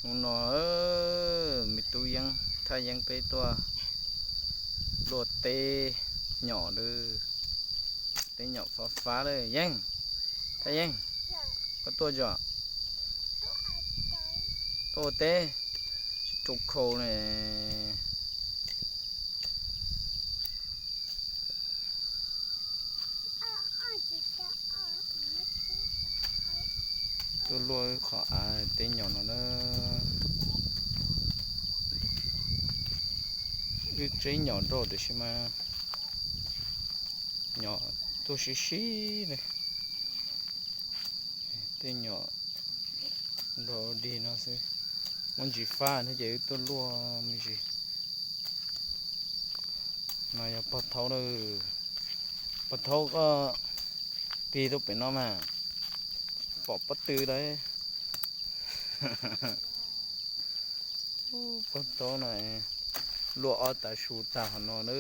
Hnub no me tub Yeeb, Thaj Yeeb peb tuaj luaj teb nyom lawm. Teb nyom fab fab lawm. Yeeb, Thaj Yeeb, koj tuaj tso. Tuaj ua teb, tsis rau khau ne. Tuaj luaj qhov av teb nyom no na. Wb tseb nyom nroj tiam sis mas nyom tuaj sib sib li. Tej nyom nroj dig no xwb. Muaj ntsis fab thiab ces wb tuaj luaj me ntsis. No yog pog thaub na. Pog thaub koj tig tuaj pem no mas pom pob tw lawm. Pog thaub no luaj ob tav su tag hov no na.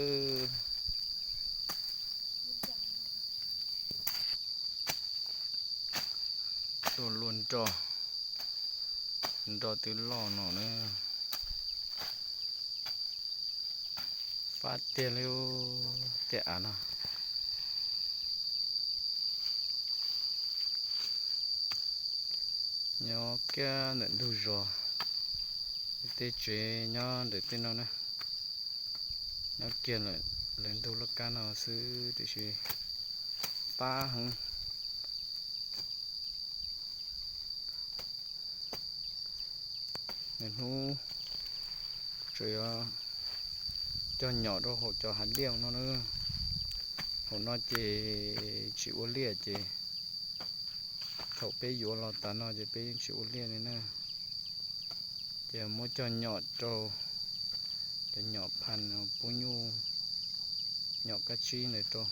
Tuaj luaj nroj, nroj twb loj no na. Fab tiag li tej av no. Nyob kiag ntawm ntug zos, tej tsev nyob ntawm tej no na. Nyob kiag lawv ntug laj kab no xwb tiam sis fab heev. Nws hnub tseem yuav cog nyom rau hauv cov hav liaj no na. Hauv no ces tsis ua liaj ces thaum peb yuav los tas no ces peb yeej tsis ua liaj li na. Ces muab cog nyom rau, cov nyom phas pub nyuj, nyom kab tsib ntawd rau.